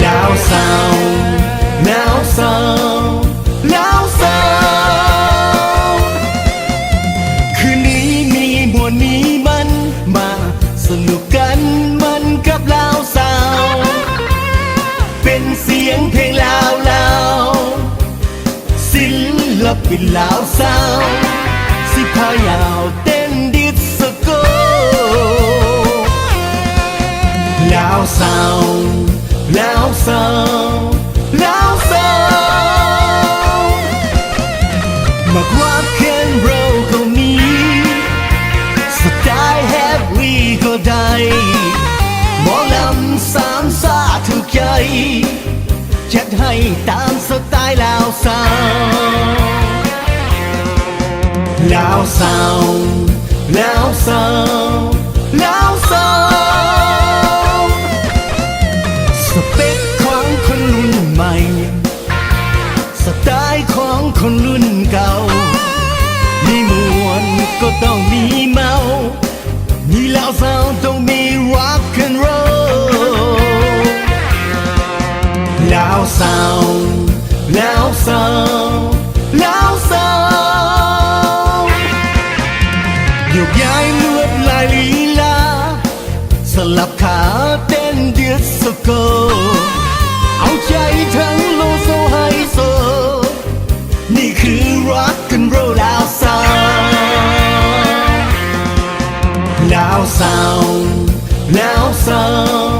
ລາວຊາວ ລາວຊາວ ລາວຊາວ ຄືນນີ້ມີມ່ວນມີມັນ ມາສະໜຸກກັນມັນກັບລາວຊາວ ເປັນສຽງເພງລາວໆ ສິນລະປິນລາວຊາວ ຊິພາຍາວເຕັ້ນດິສໂກ ລາວຊາວ ລາວຊາວ ລາວຊາວ ມັກຣັອກແອນໂຣລກໍມີ ສະໄຕແຮບວີກໍໄດ້ ໝໍລຳສາມຊາດຖືກໃຈ ຈັດໃຫ້ຕາມສະໄຕລາວຊາວ ລາວຊາວ ລາວຊາວ ລາວຊາວ ສະເປັກຂອງຄົນລຸ້ນໃໝ່ ສະໄຕຂອງຄົນລຸ້ນເກົ່າ ມີມ່ວນກໍຕ້ອງມີເມົາ ມີລາວຊາວຕ້ອງມີຣັອກແອນໂຣລ ລາວຊາວ ລາວຊາວ ລາວຊາວ ໂຍກຍ້າຍລວດລາຍລີລາ ສະຫຼັບຂາເຕັ້ນດິສໂກ ເອົາໃຈທັງໂລໂຊໄຮໂຊ ນີ້ຄືຣັອກແອນໂຣລລາວຊາວ ລາວຊາວ ລາວຊາວ